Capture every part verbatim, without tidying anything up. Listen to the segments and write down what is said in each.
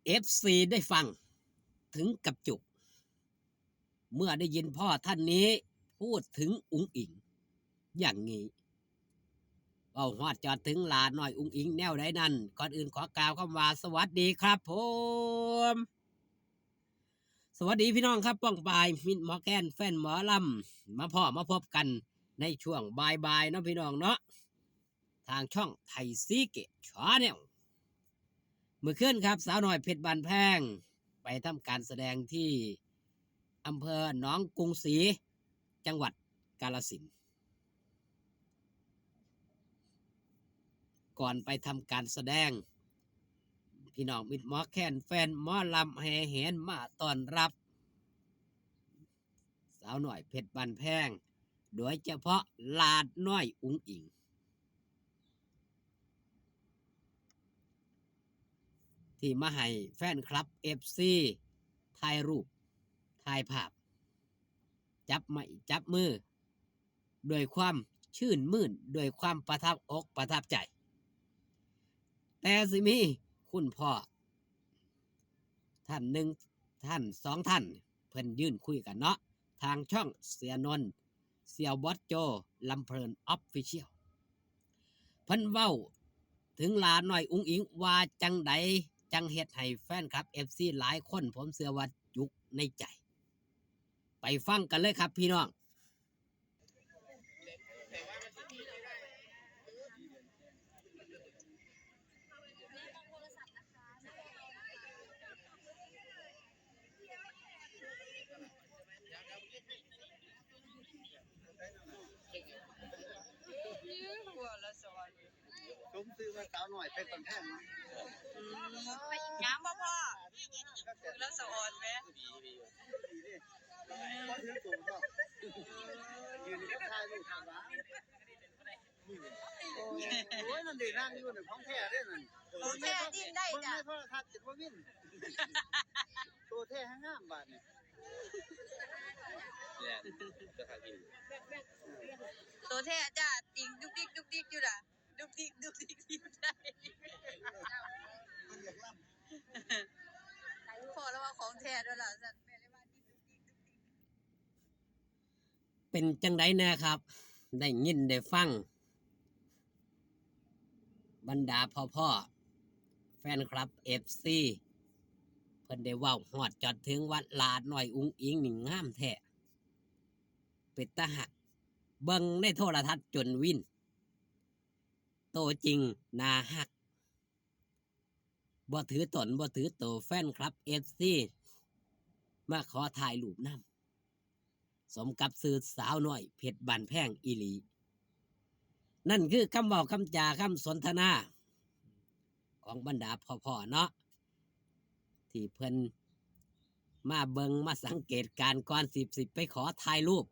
เอฟซีได้ฟังถึงกับจุก เมื่อได้ยินพ่อท่านนี้พูดถึงอุ๋งอิ๋งอย่างนี้ เว้าฮอดจอดถึงหลาน้อยอุ๋งอิ๋งแนวใดนั้น ก่อนอื่นขอกล่าวคำว่าสวัสดีครับผม สวัสดีพี่น้องครับ ป้องปาย มิตรหมอแคนแฟนหมอลำ มาพ้อมาพบกันในช่วงบ่ายๆเนาะพี่น้องเนาะ ทางช่องไทยซีเกตชาแนล มื้อคืนครับ สาวน้อยเพชรบ้านแพง ไปทำการแสดงที่อำเภอหนองกรุงศรี จังหวัดกาฬสินธุ์ ก่อนไปทำการแสดง พี่น้องมิตรหมอแคนแฟนหมอลำแห่แหนมาต้อนรับ สาวน้อยเพชรบ้านแพง โดยเฉพาะหลาน้อยอุ๋งอิ๋ง ที่มาให้แฟนคลับเอฟซีถ่ายรูป ถ่ายภาพ จับไม้จับมือ ด้วยความชื่นมื่น ด้วยความประทับอกประทับใจ แต่สิมีคุณพ่อ ท่านหนึ่ง ท่านสองท่าน เพิ่นยืนคุยกันเนาะ ทางช่องเสียนนท์ เสี่ยวบอสโจ ลำเพลินออฟฟิเชียล เพิ่นเว้าถึงหลาน้อยอุ๋งอิ๋งว่าจังใด จังเฮ็ดให้แฟนคลับเอฟซีหลายคน ผมเชื่อว่าจุกในใจ ไปฟังกันเลยครับพี่น้อง หัวละสอน สมชื่อว่าสาวน้อยเพชรบ้านแพงเนาะ อืม งามบ่พ่อ แล้วสะออนไหม ดีเด้ พอถือสูงเนาะ ยืนก็ถ่ายรูปกันวะ โอ้ย นั่นเด้ นั่งอยู่นี่ ของแท้เด้นั่น ของแท้จริงได้จ้ะ เบิ่งในโทรทัศน์สิบ่วิน ตัวแท้แฮงงามบาดนี่ เนี่ย จะทางกิน ตัวแท้จ้ะ จริงดุกดิกดุกดิกอยู่ล่ะ ดุกดิกดุกดิกอยู่ได้ พ่อแล้วว่าของแท้ด้วยล่ะ สั่นแม่เลยว่า เป็นจังใดแน่ครับ ได้ยินได้ฟัง บรรดาพ่อๆ แฟนคลับเอฟซี เพิ่นได้เว้าฮอดจอดถึงว่าหลาน้อยอุ๋งอิ๋งนี่งามแท้ เป็นตาฮัก เบิ่งในโทรทัศน์จนวิน โตจริงน่าฮัก บ่ถือตนบ่ถือโต แฟนคลับเอฟซี มาขอถ่ายรูปนำ สมกับชื่อสาวน้อยเพชรบ้านแพงอีหลี นั่นคือคำเว้าคำจาคำสนทนา ของบรรดาพ่อๆ เนาะ ที่เพิ่นมาเบิ่งมาสังเกตการณ์ก่อนสิ สิไปขอถ่ายรูป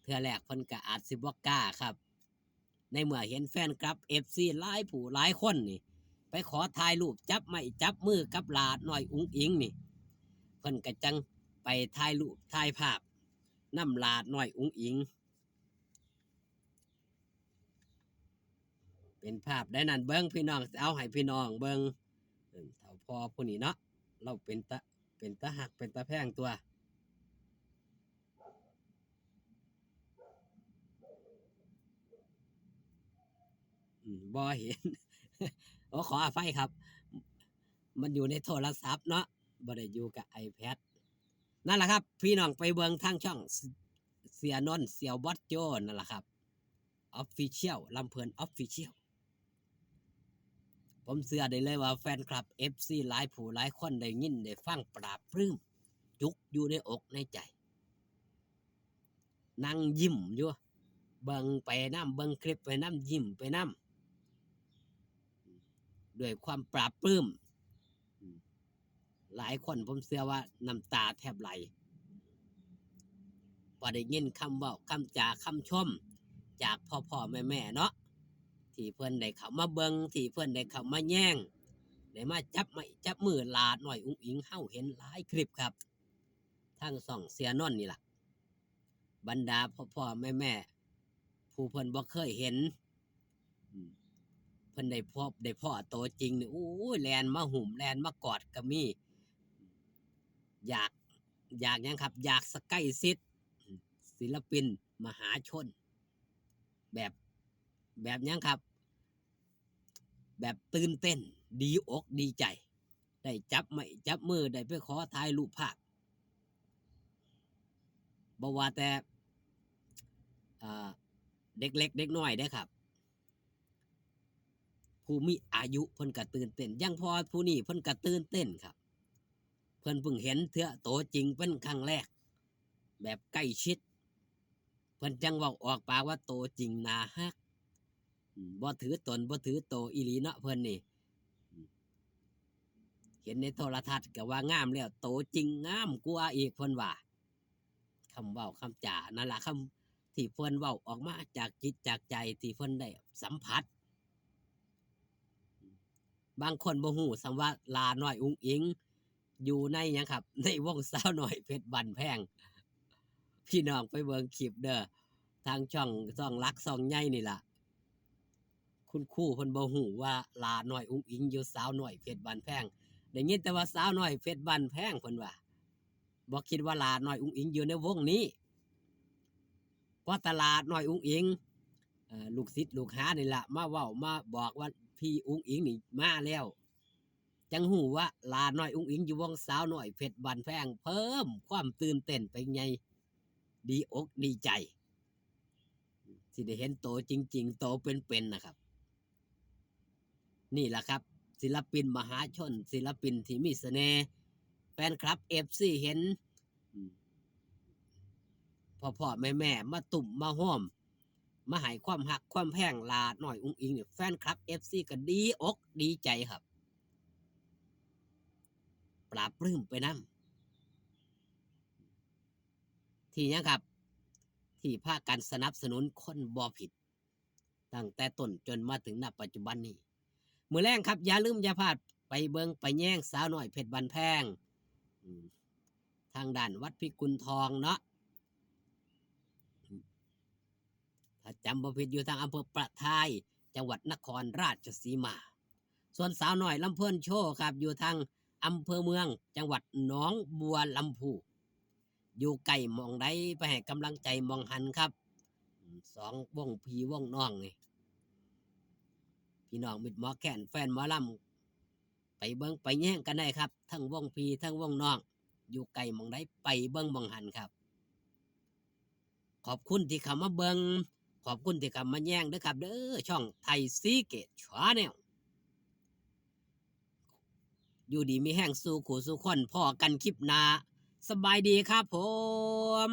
เทื่อแรกเพิ่นก็อาจสิบ่กล้าครับ ในเมื่อเห็นแฟนคลับเอฟซีหลายผู้หลายคนนี่ ไปขอถ่ายรูปจับไม้จับมือกับหลาน้อยอุ๋งอิ๋งนี่ เพิ่นก็จังไปถ่ายรูปถ่ายภาพนำหลาน้อยอุ๋งอิ๋ง เป็นภาพได้นั่นเบิ่งพี่น้อง เอาให้พี่น้องเบิ่ง เอิ่ม เฒ่าพ่อผู้นี้เนาะ เราเป็นตา เป็นตาฮักเป็นตาแพงตัว อืม บ่เห็น โอ้ ขออภัยครับ มันอยู่ในโทรศัพท์เนาะ บ่ได้อยู่กับไอแพด นั่นล่ะครับ พี่น้องไปเบิ่งทางช่อง เสียนนท์ เสี่ยวบอสโจ นั่นล่ะครับ ออฟฟิเชียล ลำเพลินออฟฟิเชียล ผมเชื่อได้เลยว่าแฟนคลับเอฟซีหลายผู้หลายคนได้ยินได้ฟังปลาบปลื้ม จุกอยู่ในอกในใจ นั่งยิ้มอยู่ เบิ่งไปนำ เบิ่งคลิปไปนำ ยิ้มไปนำ ด้วยความปลาบปลื้ม หลายคนผมเชื่อว่าน้ำตาแทบไหล พอได้ยินคำเว้า คำจา คำชม จากพ่อๆ แม่ๆ เนาะ ที่เพิ่นได้เข้ามาเบิ่ง ที่เพิ่นได้เข้ามาแยง ได้มาจับไม้จับมือหลาน้อยอุ๋งอิ๋ง เฮาเห็นหลายคลิปครับ ทางช่องเสี่ยนนท์นี่ล่ะ บรรดาพ่อๆ แม่ๆ ผู้เพิ่นบ่เคยเห็น อืม พิ่นได้พบได้พ้อตัวจริงนี่ โอ้ย แล่นมาหุ้ม แล่นมากอดก็มี อยาก อยากหยังครับ อยากใกล้ชิด ศิลปินมหาชน แบบ แบบหยังครับ แบบตื่นเต้น ดีอกดีใจ ได้จับไม้จับมือ ได้ไปขอถ่ายรูปภาพ บ่ว่าแต่ อ่า เด็กเล็กเด็กน้อยเด้อครับ ผู้มีอายุเพิ่นก็ตื่นเต้น อย่างพ่อผู้นี้เพิ่นก็ตื่นเต้นครับ เพิ่นเพิ่งเห็นเทื่อตัวจริงเป็นครั้งแรก แบบใกล้ชิด เพิ่นจั่งเว้าออกปากว่าตัวจริงน่าฮัก อืม บ่ถือตน บ่ถือโตอีหลีเนาะเพิ่นนี่ อืม เห็นในโทรทัศน์ก็ว่างามแล้ว โตจริงงามกว่าอีก เพิ่นว่า คำเว้าคำจา นั่นล่ะ คำที่เพิ่นเว้าออกมาจากจิตจากใจที่เพิ่นได้สัมผัส บางคนบ่ฮู้ซ้ำว่าหล้าน้อยอุ๋งอิ๋งอยู่ในหยังครับ ในวงสาวน้อยเพชรบ้านแพง พี่น้องไปเบิ่งคลิปเด้อ ทางช่อง ช่องหลักช่องใหญ่นี่ล่ะ คุณครูเพิ่นบ่ฮู้ว่าหล้าน้อยอุ๋งอิ๋งอยู่สาวน้อยเพชรบ้านแพง ได้ยินแต่ว่าสาวน้อยเพชรบ้านแพง เพิ่นว่า บ่คิดว่าหล้าน้อยอุ๋งอิ๋งอยู่ในวงนี้ พอแต่หล้าน้อยอุ๋งอิ๋ง เอ่อ ลูกศิษย์ลูกหานี่ล่ะ มาเว้ามาบอกว่าพี่อุ๋งอิ๋งนี่มาแล้ว จั่งฮู้ว่าหล้าน้อยอุ๋งอิ๋งอยู่วงสาวน้อยเพชรบ้านแพง เพิ่มความตื่นเต้นไปใหญ่ ดีอกดีใจ ที่ได้เห็นโตจริงๆ โตเป็นๆ นะครับ นี่แหละครับ ศิลปินมหาชน ศิลปินที่มีเสน่ห์ แฟนคลับ เอฟซี เห็น อืม พ่อๆ แม่ๆ มาตุ้มมาโฮม มาให้ความฮักความแพงหล้าน้อยอุ๋งอิ๋งนี่ แฟนคลับ เอฟซี ก็ดีอกดีใจครับ ปลาบปลื้มไปนำ ที่หยังครับ ที่พากันสนับสนุนคนบ่ผิด ตั้งแต่ต้นจนมาถึง ณ ปัจจุบันนี้ มื้อแลงครับ อย่าลืมอย่าพลาดไปเบิ่งไปแยงสาวน้อยเพชรบ้านแพง อืม ทางด้านวัดพิกุลทองเนาะ ถ้าจำบ่ผิดอยู่ทางอำเภอประทาย จังหวัดนครราชสีมา ส่วนสาวน้อยลำเพลินโชว์ครับ อยู่ทางอำเภอเมือง จังหวัดหนองบัวลำภู อยู่ใกล้หม่องใดไปให้กำลังใจหม่องหั้นครับ อืม สองวงพี่วงน้องนี่ พี่น้องมิตรหมอแคน แฟนหมอลำ ไปเบิ่งไปแยงกันได้ครับ ทั้งวงพี่ทั้งวงน้อง อยู่ใกล้หม่องใดไปเบิ่งหม่องหั้นครับ ขอบคุณที่เข้ามาเบิ่ง ขอบคุณที่เข้ามาแยงเด้อครับเด้อ ช่องไทยซีเกตชาแนล อยู่ดีมีแฮงสู่คู่สู่คน พ้อกันคลิปหน้า สบายดีครับผม